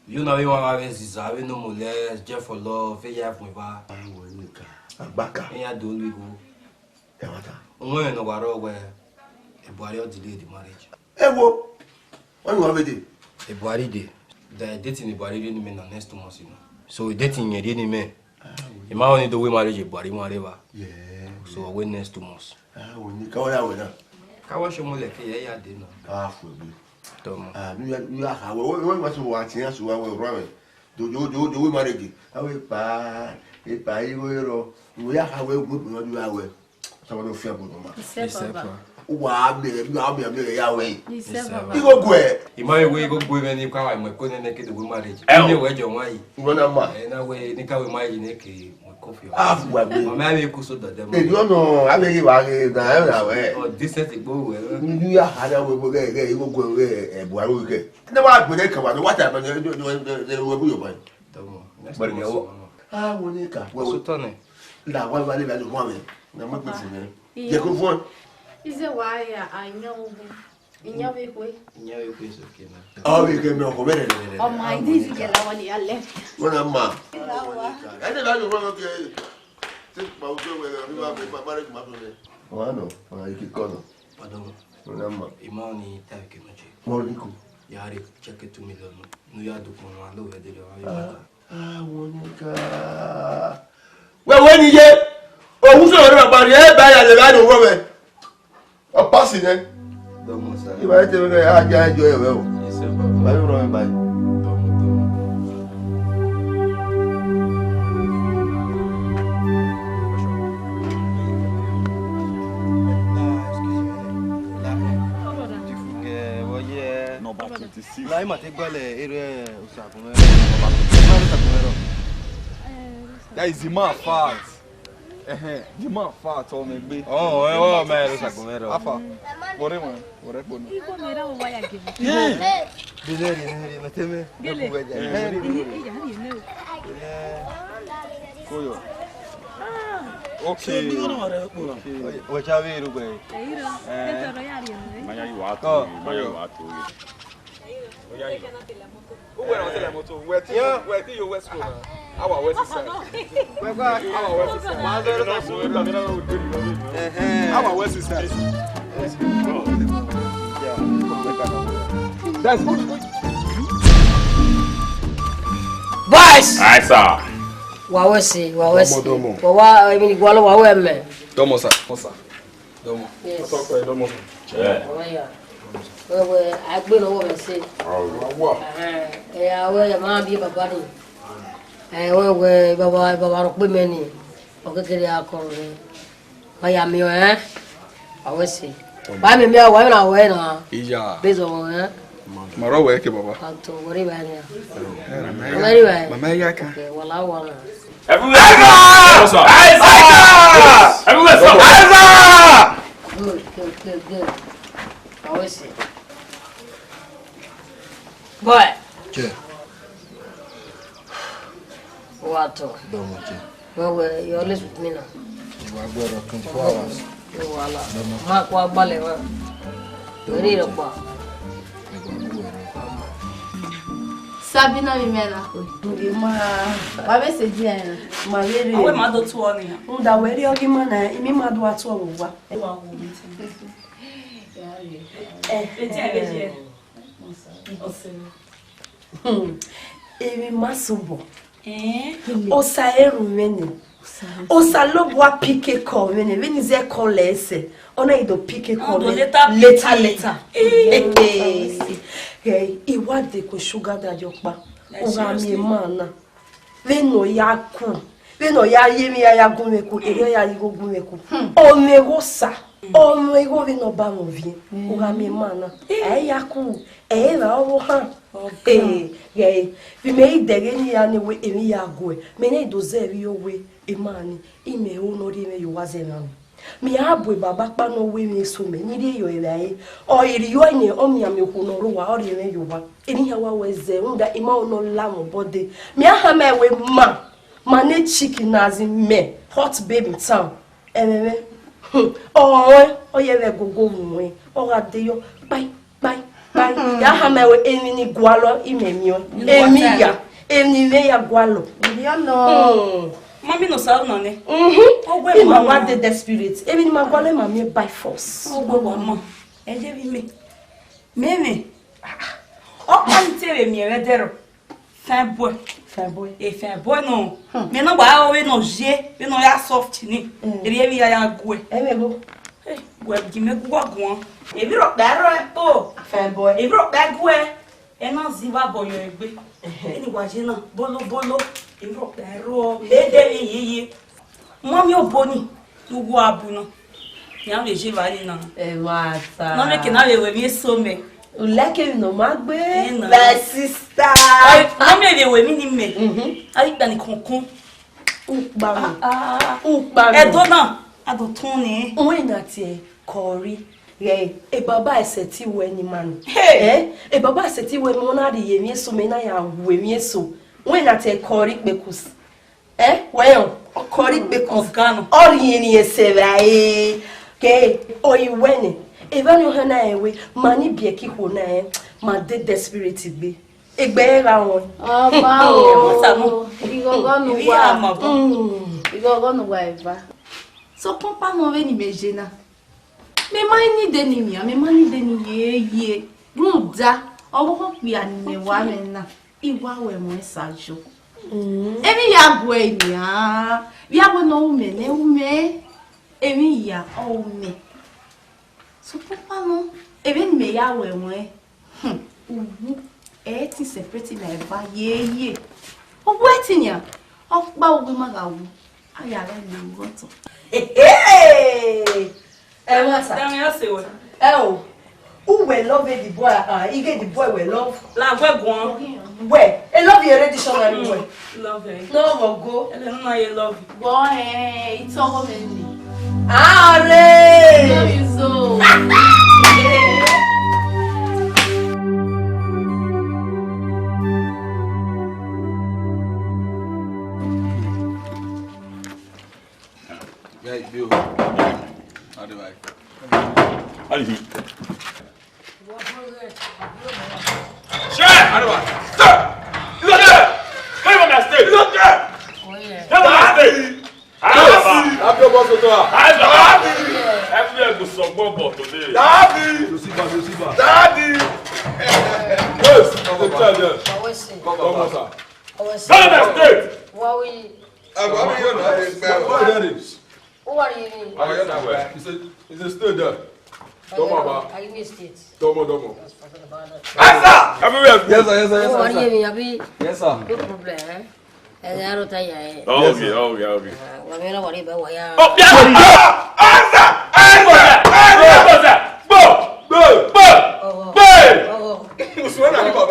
You na vbe wa vbe ziza, vbe no more less, just for love, vbe ya fun eva. A wẹ ne ka. Agbaka. Eya do lu igho. Ẹmwata. Uwẹ ne ọ wa rrọọ wẹ, Buhari ọ delay the marriage. Ẹ wo, wẹ ne uwa vbe dee? Buhari dee. The date ni Buhari rhie ne imẹ na next two months na. So date ni rhie ne imẹ. Ah, I ma họn ne I do wẹ marriage Buhari wan rre evba. Yeah. So ọ wẹ next two months. Ah, wẹ ni ka wẹ ya wẹ na. Ka wẹ sọmọ lẹ ke ya ya dee na. Ka fu egbe. Tọmọ. Ah, mi ya, mi ya ha wẹ, wẹ, wẹ ma so wa tiẹn so wa wẹ rua wẹ. Do, do, do, do wẹ marriage. A wẹ pa, e pa igho rrọọ. Wẹ ya ha wẹ, wẹ, wẹ, wẹ, wẹ. Sọmọ ne ọ fian bun nọ ma. Isẹ, baba. Uwa miẹn, uwa miẹn, miẹn ya wẹ. Isẹ, baba. Igho guẹ. I ma wẹ igho guẹ mwẹ ni ka wa mu ẹko nene ke do wẹ marriage. Ẹ o. Ni wẹ jọ wan yi. Wẹ na ma. Ẹ na wẹ ni ka wẹ marriage ne ke mu ẹko fi. A fu wa gbe. Mama ẹ ku so dọdẹ mọ. Èyí ọ̀nà abẹ́rẹ́ wa gẹ na ẹ ra wẹ. Ọ decent igbo wẹ. Ni ya ha na wẹ wẹ gẹ igho guẹ wẹ ẹ bu aro gẹ. Ne wa gbẹdẹ kan wa, what happen? Wẹ bu yo ban. Tọmọ. Next month. Ah, wẹ ni ka. Wẹ, wẹ. Sultan. La wa wa le ba lo wan mẹ. Na mo gbe fun yẹn. Jẹ ko fun. Ize wa ya, a yan ogun. Iyan vbe kue. Iyan vbe kue is okay na. Ọ vbe kẹ mẹ ọkọ mẹ rẹ rẹ rẹ. Ọmọ, I didn't get that one, yeah, left. Wọ́n náà ma. Ẹ ní ìlànà ìwọ́n ló kẹ. Ṣé ìgbà ojú ẹ̀wẹ̀ rẹ̀ wíwá bẹ bá bá rẹ̀ kì máa tó lẹ? Wọ́n á nọ, wọ́n á yí kíkọ́ nọ. Pardon. Wọ́n náà ma. Ìmọ̀ ni táyì kì í mọ̀ jẹ́. Wọ́n rí kù. Yàrá rẹ̀ check two million. Nu yà dùn kún wọn lóòrè délé wọn yóò bá ta. Ah, wọ́n ní ká. Wẹ́wẹ́ ni yé. Ẹlẹ gha do wẹ wẹ. Ọ pass nẹ. Dọmọ sa. Iba ete wẹ a ja ẹjọ ẹwẹ o. Yes, sir, Baba. Ba yo rọ ba. Dọmọ, dọmọ. Number twenty-six. La ima te gbalẹ erriọ Osagunmwẹrọ. Osagunmwẹrọ. That is the man fast. Ẹhẹn, the man fast, ọ mẹ gbe. Ọ, ẹ, ọ, mẹ, Osagunmwẹrọ. Afa, wọrẹ wọn, wọrẹ kpo nọ. Igho mẹ ra wa ya gele. Gele, gele, gele, mẹ te mẹ. Gele. Ẹ, gele. Iya, iya, no. Koyo. Ah. Okay. Wẹ cha vbe rugbe. Ẹ, iro. Eh. Ẹ tọrọ ya rie nẹ. Ma ya yi wa to, ma ya yi wa to. Uwẹ na tẹlẹ moto. Wẹ ti, wẹ ti yo West Coast na. Our West Side. Our West Side. Our West Side. That's good. Boys! Aye, sir. Wa wẹ sẹ, wa wẹ sẹ. Dọmọ, dọmọ. Wa wa, I mean, wa lọ, wa wẹ mẹ. Dọmọ, sir. Dọmọ, sir. Dọmọ. Yes. Ọtọ kọ ẹ dọmọ. Ọmọ ya. Wẹ, wẹ, a gbe nọ wọ mẹ sẹ. Awa. Ẹhẹn, ẹ, a wẹ, ẹ ma biẹ baba ni. Ẹ, wẹ, wẹ, baba, baba rhọkpa mẹ ni. Ọ kekere a kọ rẹ. Wa ya miẹn ọnrẹn, wa wẹ sẹ. Wa miẹn miẹn, wa na wẹ na. Iya. Bẹzọ wẹ. Ma rọ wẹ ke baba. Ato, wẹ rre ba nia. Wẹ rre ba. Mama ya ka. Okay, wala wala. Everywhere. Aiza! Aiza! Everywhere, sir. Aiza! Good, good, good, good. Wa wẹ sẹ. Boy. Che. Wa tọ. Dọmọ che. Wẹ, wẹ, you always with me now. Ìwà gbọ́dọ̀ twenty-four hours. No wahala. Dọmọ. Ma kua gbalẹ wa. Dọmọ. Wẹ rre rẹ kua. Ìwà gbọ́dọ̀. Sabina mi mẹ na. Nge ma, wa vbe sẹ edian na. Ma vbe rre. Awe ma do tuọ ni. Rhunmwuda wẹ rhie ọghe ima na, ima ma do a tuọ vbe owa. Ẹ wa wo mi. Eh, edian vbe ye. Hmm. Emwi ma sobọ. Eh? Osa ẹre ru mwẹ nẹ. Osanobua pick call mwẹ nẹ, vbene I zẹ call ẹre sẹ, ọ na ghi do pick call mwẹ later, later. Eh. Eh, eh. Ghẹ, I wa de ku sugar daddy ọkpa. U gha miẹn ma na. Vbene ọ ya ku, vbene ọ ya ye emwi ya ya gu mwẹ ku, erriọ ya igho gu mwẹ ku. Hmm. Ọ mwẹ igho sa, ọ mwẹ igho vbene ọ ba mwẹ ovbi, u gha miẹn ma na. Eh. Ẹ ya ku, ẹ ra ọvbokhan. Ọkan. Eh, ghẹ, vbe imẹ i dẹghe ne iran ni wẹ emwi ya guẹ, mẹ ne I do zẹ vbe owẹ, emwa ni, imẹ ho ne ọ rhie mwẹ ye owa zẹ emwa ni. Mẹ a bu baba ọkpa ne ọ wẹ emwi eso mẹ, ne I rhie yọ evbare, ọ i rhie ọnrẹn, ọ mianmian okhuo ne ọ rre owa, ọ rhie mwẹ ye owa. Emwi hia wa wẹ zẹ, rhunmwuda I ma ho ne ọ la mwẹ obọ dee. Mẹ a khama wẹ ma, ma ne chicken na zi mẹ, hot babe in town. Ẹmwẹ mwẹ, hmm, ọ rẹn, ọ ye vbe gogo vbe uwẹ, ọ gha de yọ, kpai, kpai, kpai. Ya khama wẹ emwi ni gualọ, imẹ miẹn. Emwi ya, emwi mwẹ ya gualọ. Iriọ nọ. Hmm. Mami no sa nọ nẹ. Mhm. Ọ wẹ ima wa de desperate. Emwi ni ma gualọ, ima miẹn by force. Ọ wẹ wa ma. Ẹ ye vbe imẹ. Mẹ mwẹ. Ọ kpa ni te vbe miẹn vbe ẹdẹrọ. Fine boy. Fine boy. E fine boy nọ. Hmm. Mẹ na wa ro vbene ọ ye, vbene ọ ya soft ni. Hmm. Erriọ emwi ya ya guẹ. Ẹ mwẹ gho. Eh, guẹ gi mẹ guwa guan. Emwi rhọkpa ẹre ẹ kpo. Fine boy. Emwi rhọkpa ẹ guẹ. Ẹ na zi vbe abọ yọ egbe. Ẹhẹ. Eni wa ye na, bolo bolo. Emwi rhọkpa ẹre ọ. Ede vbe yeye. Mami obọ ni, ne uwu a bu na. Iran vbe je evbare na. Ẹ ma ta. Ne ọ vbe ke na vbe ru emwi eso mẹ. U like emwi ne ọ ma gbe, my sister. Ọ, ne ọ vbe ru emwi ni mẹ. Mhm. A ghi kpa ni kọnkọn. U kpa mẹ. Ah, ah. U kpa mẹ. Ẹdọ na, a do tọn nẹ. Uwẹ na tie kọri. Ghẹ, e baba ẹsẹ ti wẹ ni ma ni. Hey. Eh? E baba ẹsẹ ti wẹ ni ma na rhie emwi eso mẹ na ya ru emwi eso. Uwẹ na tie kọri kpekus. Eh, wẹ ọ, ọ kọri gbe kọngan nọ. Ọ rhie emwi ẹsẹ vbe ẹ. Ke, ọ i wẹ nẹ. Evba ni ọ hana ẹre, ma ni biẹ ke ikhuo na ẹ, ma de desperate gbe. Egbe ẹ gha wọn. Ọba o, ighọghọ ne uwa. Mm. Ighọghọ ne uwa eva. Sokpan ọkpa nọ vbene imẹ ye na. Mẹ ma ni de ni mian, mẹ ma ni de ni ye ye. Rhunmwuda, ọvbokhan okpia ne imẹ wa mwẹ na, I wa ru ẹmwẹ Sayo. Mm. Emwi ya guẹ nian, vbe a wẹ ne ọ ru mẹ nẹ, ru mẹ. Emwi hia ọre u mẹ. Sokpan nọ, emwi ne mẹ ya ru ẹmwẹ, hmm, uwu, ẹ i te separate na eva yeye. Ọ wẹ ẹtin nian, ọkpa uwu ma gha wu, a ya ghẹ miẹn uwu otọ. Ẹmwata. Dami, a se wẹ. Ẹ o, uwẹ love the boy, ah, I get the boy we love. La gbe guan. Wẹ, e love you already show na wẹ. Love you. No, go go. Ele na ye love. Wọ, eh, it's all women. Are. Love you so. Yeah, you. How do I? How do you? Shey! Arewa! Stop! Look there! Come on, my state! Look there! Come on, my state! Arewa! Abi ọmọ tuntun a. Arewa! Everywhere go sọgbọn bọ today. Daddy! Josiba, Josiba. Daddy! Yes, the child there. Come on, sir. Come on, my state! Abi ọmọ tuntun a. Who are you? Awa ya na wẹ. It's a, it's a state there. Domo ba. Are you in state? Domo, domo. Forget about that. Answer! Everywhere. Yes, sir, yes, sir, yes, sir. Who are you? Abi? Yes, sir. No problem, eh? Eh, I don't tell you, eh? Oh, okay, okay, okay. Ah, wa mi na worry about wa ya. Oh, yeah! Answer! Answer! Answer! Go! Go! Go! Go! Go! Go! Go! Go!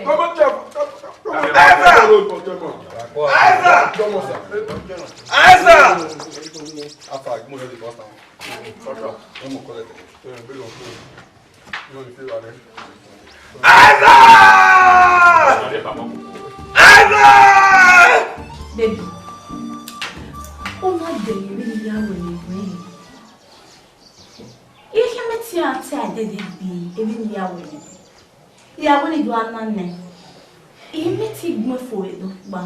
Go! Go! Go! Go! Go! Go! Go! Go! Go! Isaac! Isaac! Isaac! Isaac! Isaac! Baby, ọ ma dẹ emwi ne I ya ru ẹmwẹ. I khama te a te a dede gbe emwi ne I ya ru ẹmwẹ. I ya wẹ ne I do a na nẹ, I mẹ te gbẹn fo vbe nọkpa.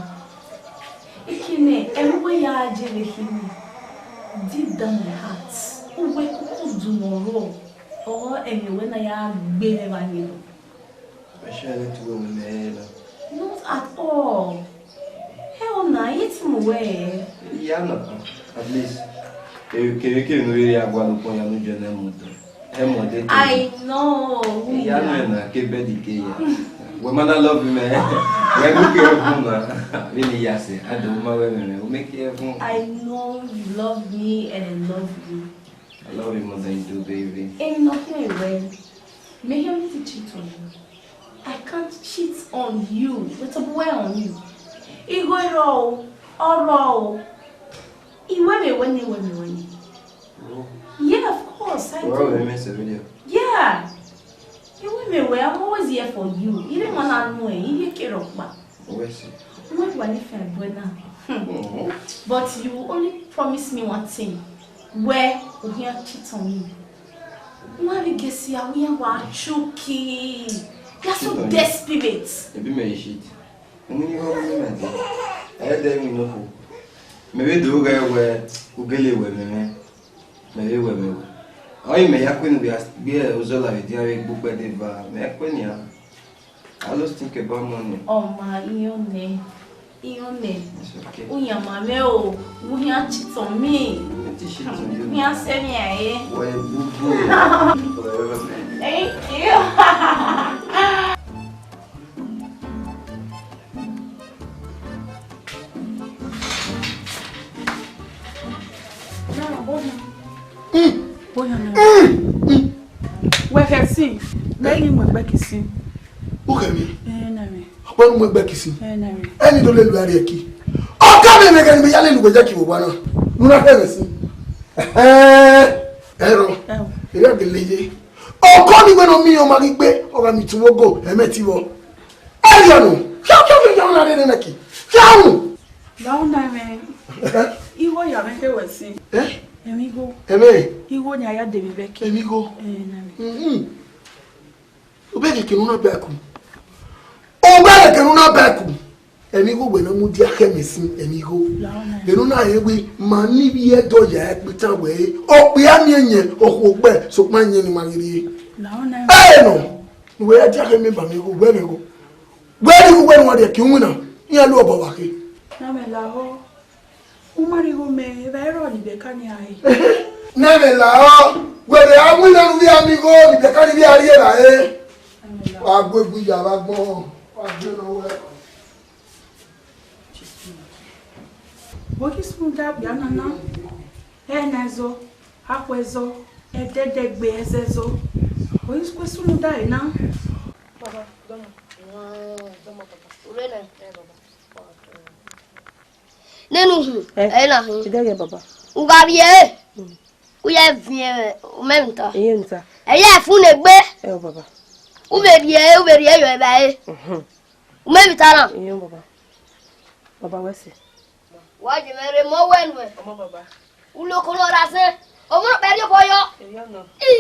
I kene ẹmwẹ uwẹ ya je vbe khin mwẹ, deep down my heart, uwẹ kuku du ne ọ rrọọ, ọre ẹmwẹ uwẹ na ya gbe mwẹ vbe ayen nọ. Mẹ share ne te uwẹ mu mẹ na. Not at all. Hell na, I hate him well. Yeah, no. At least, kevbe kevbe ne u rhirhi a gualọ ukpọn ya ne u join ẹmwẹ odọ. Ẹmwẹ odẹ te. I know. Yeah, no, na ke bed ke ya. Wẹ ma na love me. Wẹ look at home na. Vbene I ya sẹ, a do ma wẹ mẹ, u make it happen. I know you love me and I love you. I love you more than you do, baby. Emwi ne ọ khian wẹ, mẹ hia te cheat on you. I can't cheat on you. Wẹ tobọ wẹ on you. Igho i rrọọ, ọ rrọọ. I wẹ mẹ wẹ ne, I wẹ mẹ wẹ ne. Yeah, of course, I do. Wẹ mẹ sẹ vberriọ. Yeah. I wẹ mẹ wẹ, I'm always here for you. I rre emwa na nuẹn, I rhie eke rhọkpa. Wẹ sẹ. Wẹ wa ni fẹ ẹbọ na. But you only promise me one thing. Wẹ, u khian cheat on me. Wẹ vbe gesi a wẹ iran wa chuki. You are so desperate. Ebi mẹ i cheat. Unu ni ho ni mẹ de. Ẹ dẹ mi no ho. Mẹ vbe do ghe wẹ u gele wẹ mẹ mẹ. Mẹ vbe wẹ mẹ wẹ. Ọyìn mẹ ya kue ne gbe ozọla vbe dia vbe gbe ukpẹ de va. Mẹ kue nian. I always think about money. Ọ ma, iran nẹ, iran nẹ. It's okay. U yan ma mwẹ o, u khian cheat on me. Let me cheat on you. U khian sẹ mwẹ rae. Wẹ bubu. Forever, man. Thank you. Wẹ khẹ sin, mẹ ni mu ẹgbẹ kisin. U khẹ mi? Ẹ na mi. Ọkpẹn mu ẹgbẹ kisin. Ẹ na mi. Ẹni do lele uwa rrie ẹki. Ọka mi mẹ gẹn ne mẹ ya lele uwẹ jẹ ki vbe owa na. Ne u na khẹ mwẹ sin. Ẹhẹn. Ẹrọ. Ẹ o. Erha gele ye. Ọkọ ni wẹ ne ọ miẹn ọmwa ghi gbe, ọ gha miẹn ituẹn ogo, ẹ mẹ ti vbọ. Ẹ rhie unu. Khian, khian, khian, khian, na rre nẹ ki. Khian unu. Lahọ na mwẹ. Igho ya mwẹ ke wẹ sin. Ẹ? Emwi igho. Ẹmwẹ? Igho ni a ya de mwẹ vbe ẹki. Emwi igho. Ẹ na mwẹ. Mhm. Obẹ keke ne u na ba ẹku. Obẹ keke ne u na ba ẹku. Emwi igho wẹ ne ọ mudia khẹ mwẹ sin, emwi igho. Lahọ na. Vbene u na rẹn wẹẹ, ma ne ivbi ẹdẹ ya ẹkpẹtan wẹẹ, okpia miẹn yẹn, okhuo gbe, sokpan yẹn ne ima ghi rrie. Lahọ na. Ẹ nọ, ne uwẹ ya dia khẹ mwẹ ba mwẹ igho, wẹ mwẹ igho. Wẹ ni uwẹ ne uwa rrie ẹki winna, iran lu obọ vbe akhe. Na mwẹ lahọ. U ma rhie igho mẹ, evba ẹre ọ ni bẹka ni a re. Ne ẹmwẹ la ọ, wẹ vbe a winna ne u vbe a miẹn igho ni bẹka ni vbe a rhie ra re. Wa gu egbe ya vbe agbọn, wa gu nọ wẹ. Wẹ ghi sunu da okpia na na, ẹna ẹzọ, akhuẹ ẹzọ, ẹdẹdẹgbe ẹzẹzọ. Wẹ ghi sunu da ẹre na. Baba, dọmọ. Dọmọ, baba. Ure nẹ. Ẹ, baba. Nene uhun, ẹ, ẹ na hin. Idẹghe baba. U gha rhie ẹre, u ya viẹn mwẹ emwi ta. Iye emwi ta. Ẹ ya fun ne egbe. Ẹ o baba. U vbe rhie ẹre, u vbe rhie ẹre yọ evba ẹre. Mhm. U mwẹ emwi ta na. Iye baba. Baba wẹ sẹ. Wa ye mwẹ rre, mọ wẹ nuẹ. Ọmọ baba. Ulo koro ra sẹ. Ọmọ rẹ kpẹrẹ obọ yọ. Iye nọ. I,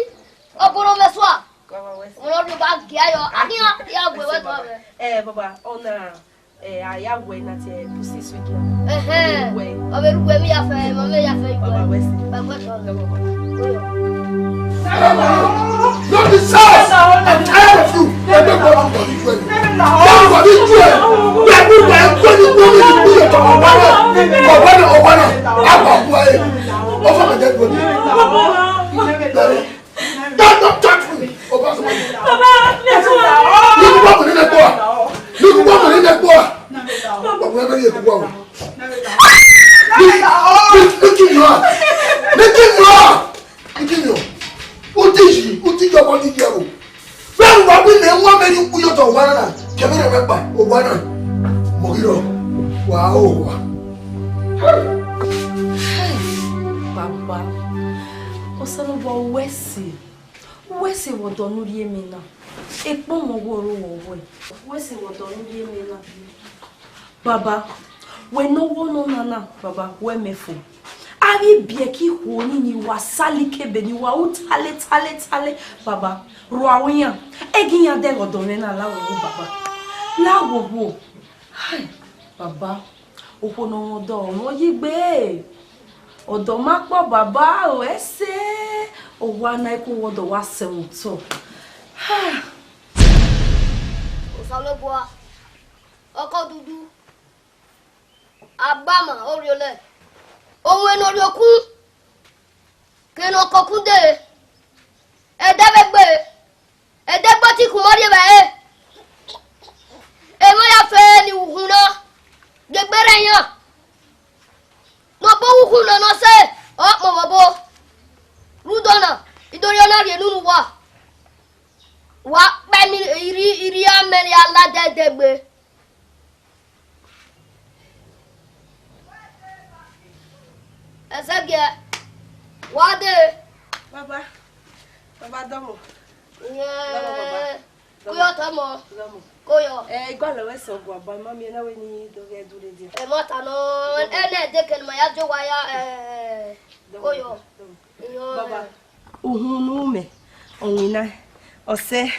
ọbọrọ mwẹ sua. Baba wẹ sẹ. Ọmọ rẹ ba gia yọ. Akhian, ya gbe wẹ tọ mwẹ. Ẹ baba, ọna. Eh, a ya wẹ na te pussy sweet na. Ẹhẹn. Wẹ. Ọ vbe ru wẹ, mi ya fẹ, ma mẹ ya fẹ. Baba wẹ sẹ. Baba wẹ sẹ. Love me, sir. I'm tired of you. Everybody want to be friends. Everybody friends. Everybody friends. Everybody friends. Ọgbẹni, ọgbẹni, agba ọkua ẹ. Ọfọ mẹ jẹ gbọdọ. Don't, don't touch me. Baba, let's go. Look what we need to go. Look what we need to go. But we never need to go. Look, look, look in your heart. Look in your heart. Look in your. Who teach you? Who teach you about the devil? Vbene uwa ghi mẹ, uwa mẹ ne ukpu ye otọ owa na, kevbe ne wẹ kpa owa na, mọ ghi rrọọ, wa ho owa. Hey, Baba, Osanobua wẹ sẹ, wẹ sẹ vbe ọdọ ne u rhie mẹ na, ekpọnmwẹ ọghe ọre uwẹ wẹ, wẹ sẹ vbe ọdọ ne u rhie mẹ na. Baba, wẹ ne ọ wọ nọ na na, Baba, wẹ mẹ fo. Avbe ibiẹka ikhuo ni ni wa sali kebe ni wa ru tale, tale, tale, Baba, rua aro iran, ẹghẹ iran dẹghe ọdọ mwẹ na la wẹ ru, Baba. La wẹ ru. Hai, Baba, okhuo ne ọ mwẹ ọdọ, ọ mwẹ oyi gbe. Ọdọ ma kpọ, Baba, o ẹse. Owa na i ku wẹ ọdọ wa sẹ mwẹ otọ. Ha! Osanobua, ọkọ dudu. Agbama orhiolẹ, owenọ orhiokun, kene ọkọkun dee, ẹdẹvbe egbe, ẹdẹgbe ọtẹn ikun ma rhie vbe ẹre, emwa ya fe ne ukhun na, ghe egbe rre iran, ne ọ bu ukhun na ne ọ sẹ, ọ kpọnmwẹ obọ, rhunmwuda ọna, I do rhie ọna rhie unu ne uwa, wa kpẹ emwi irri, irri amẹ ne a la ẹdẹdẹgbe. Ẹsẹgiẹ, wa dee. Baba, baba dọmọ. Dọmọ, baba. Iyẹn, dọmọ. Ko yọ tọmọ. Dọmọ. Ko yọ. Ẹ, I gualọ wẹ sẹ ọgua, baba, ma miẹn na wẹ ne I do ghẹ dure dia. Ẹ, ma ta nọ, dọmọ. Ẹnẹ deke ne ma ya die owa ya, ẹ, dọmọ, ko yọ. Dọmọ. Iyẹn. Baba, uhunmwu ne u mwẹ, ọ winna, ọ sẹ,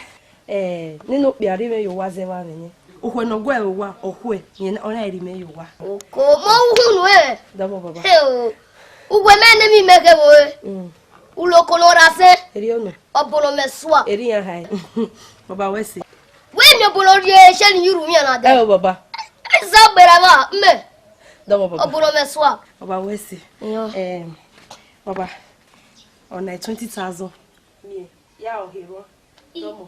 eh, nene okpia rhie mwẹ ye owa zẹ vbe amwẹ yẹn. Okhuẹ ne ọ guẹ ẹre owa, okhuẹ, rẹn ọna rhie mwẹ ye owa. Oko, ma uhunmwu ẹ. Dọmọ baba. He o, uwẹ mẹ ne emwi mẹ kevbe ore. Mm. Ulo oko ne ọ ra sẹ. Erriọ nọ. Ọbọrọ mwẹ sua. Erriọ iran hae. Baba wẹ sẹ. Wẹ miẹn ọbọrọ rhie ẹse ni ye urhu iran na dẹ. Ẹ o baba. Ẹ zẹ gberra mwa, mẹ. Dọmọ baba. Ọbọrọ mwẹ sua. Baba wẹ sẹ. Iyẹn. Em, baba, ọna twenty thousand. Miẹn, ya ọ he rua. Dọmọ.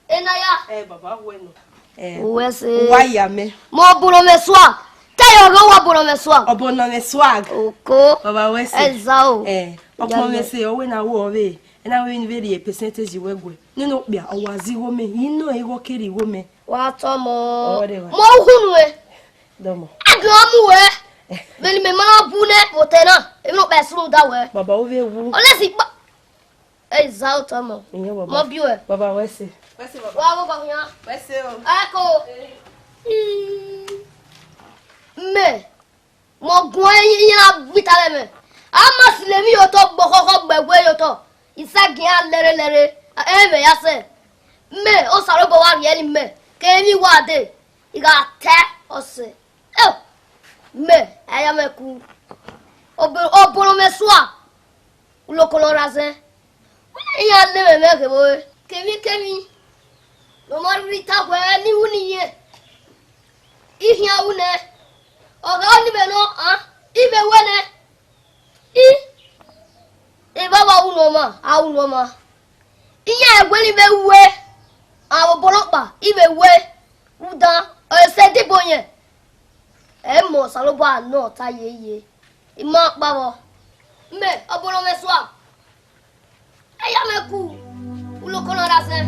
Ena ya. Ẹ, baba, wẹ nọ. Ẹ, wẹ sẹ. Wa ya mẹ. Mẹ ọbọrọ mwẹ sua. Te yọ ghe wa ọbọrọ mwẹ sua. Ọbọrọ mwẹ swag. Oko. Baba wẹ sẹ. Ẹ za o. Ẹ, ọkpọ mwẹ sẹ, ọ wẹ na wo ọ vbe. Ẹ na wẹ vbe rhie percentage wẹ guẹ. Nene okpia, ọ wa zẹ igho mẹ. I nọ igho kere igho mẹ. Wa tọmọ. Ọwọde wa. Mẹ uhunmwu ẹ. Dọmọ. A ghi ọ mu wẹ. Vbene imẹ ma na bu nẹ vbe otọ na, emwi ne okpia sunu da wẹ. Baba, u vbe wu. Ọlẹsi gba. Ẹ za otọ mọ. Iyẹn baba. Mọ biẹ uẹ. Baba, wẹ sẹ. Wẹ sẹ, baba. Wa vbe ọkọ khian. Wẹ sẹ o. Ẹ ko. Mẹ, mẹ guan iran gbe italẹ mẹ. A ma silo emwi ye otọ gbe ọkhọkhọ gbe ẹwe ye otọ. Isa gian lẹrelẹre, ẹ vbe ya sẹ. Mẹ, Osanobua wa rhie ẹre mẹ, ke emwi wa dee, I gha ta ọsẹ. Eo, mẹ, a ya mwẹ ku. Ọbọ-, ọbọrọ mwẹ sua, ulo oko ne ọ ra zẹ. Wẹ na iran le mwẹ mẹ kevbe ore. Kemwikemwi ne ọ ma rhirhi ta wẹ ne I ru ne I yẹn, I khian ru nẹ. Ọ gha ọni mwẹ nọ, a? I vbe wẹ nẹ, I, evba vbe unu ọmwa, a unu ọmwa. Iran wẹ ne I vbe wẹ, a vbe obọ nọkpa, I vbe wẹ, udan, ọ sẹ debo yẹn. Ẹ mọ Osanobua nọ ta yeye, I ma kpa vbọ. Mẹ, ọ bọ nọ mwẹ sua. Ẹ ya mwẹ ku, uloko na ra sẹ.